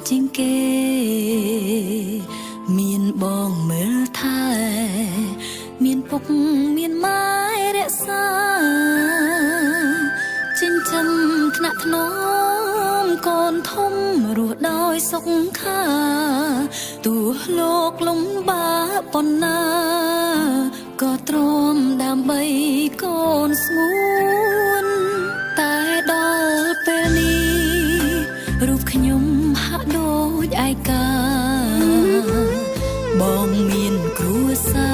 ជាងគេមានបងមើលថែមានពុកមានម៉ែរក្សាចិញ្ចឹមថ្នាក់ថ្នមកូនធំរស់ដោយសុខខាទោះលោកលំបាកប៉ុណ្ណាក៏ទ្រាំដើម្បីកូនស្ងួនតែដល់ពេលនេះរូបខ្ញុំហាក់ដូចឯកាបងមានគ្រួសា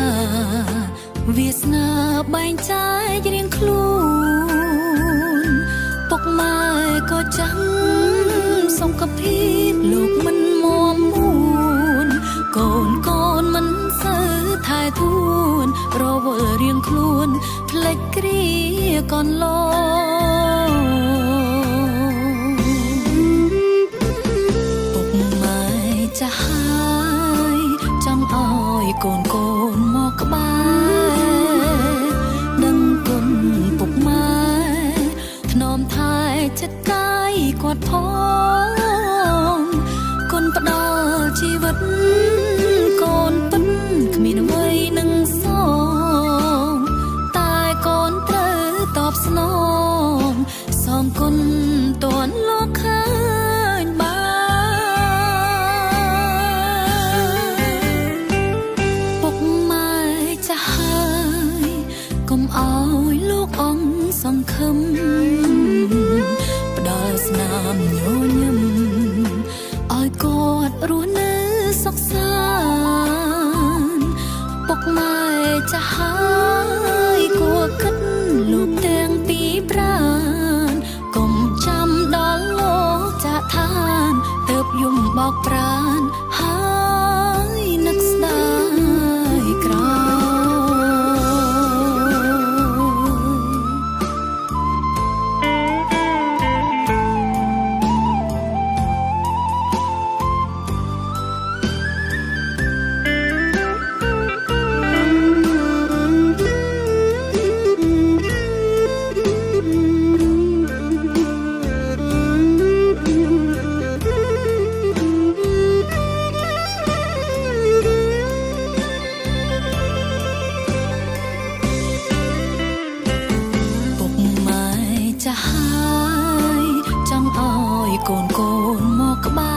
រវាសនាបែងចែករៀងខ្លួនពុកម៉ែក៏ចាំសុខភាពលោកមិនមាំមួនកូនកូនមិនសូវថែទួនរវល់រៀងខ្លួនភ្លេចគ្រាកន្លងពុកម៉ែចាស់ហើយចង់ឲ្យកូនកូនមកក្បែរដឹងគុណពុកម៉ែធ្នមថែចិត្តកាយគាត់ផងគុណផ្ដល់ជីវិតកូនពិនគ្មានអ្វីនឹងសងតែកូនត្រូវតបស្នងសងគុណតនលោកឃើញបានពុកម៉ែចាស់ហើយកុំឲ្យលោកអង្គសង្ឃឹមផ្ដល់ស្នាមញញឹមឲ្យគាត់រស់នៅសុខសាន្តពុកម៉ែចាស់ហើយគួរគិតលោកទាំងពីរប្រាណកុំចាំដល់លោកចាក់ឋានទើបយំបោកប្រានហើយនឹកស្ដាយក្រោយ ពុកម៉ែចាស់ហើយចង់ឲ្យកូនកូនមកក្បែ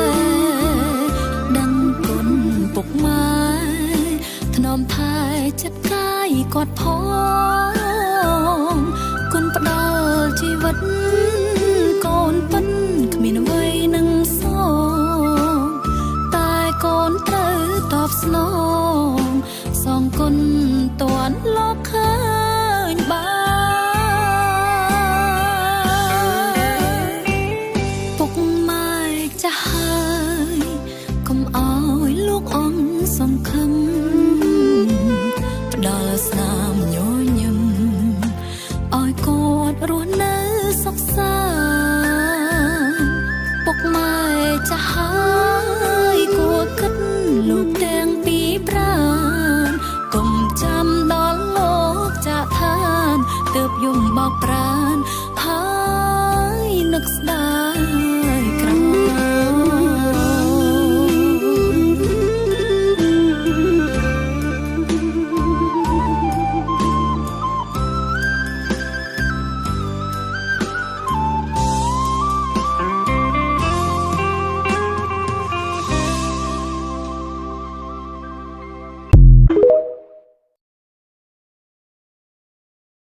រដឹងគុណពុកម៉ែធ្នមថែចិត្តកាយគាត់ផងគុណផ្ដល់ជីវិតកូនពិនគ្មានអ្វីនឹងសងតែកូនត្រូវតបស្នងសងគុណតនលោកឃើញបានពុកម៉ែចាស់ហើយកុំឲ្យលោកអង្គសង្ឃឹមផ្ដល់ស្នាមញញឹមឲ្យគាត់រស់នៅសុខសាន្តពុកម៉ែចាស់ហើយគួរគិតលោកទាំងពីរប្រាណកុំចាំដល់លោកចាក់ឋានទើបយំបោកប្រាន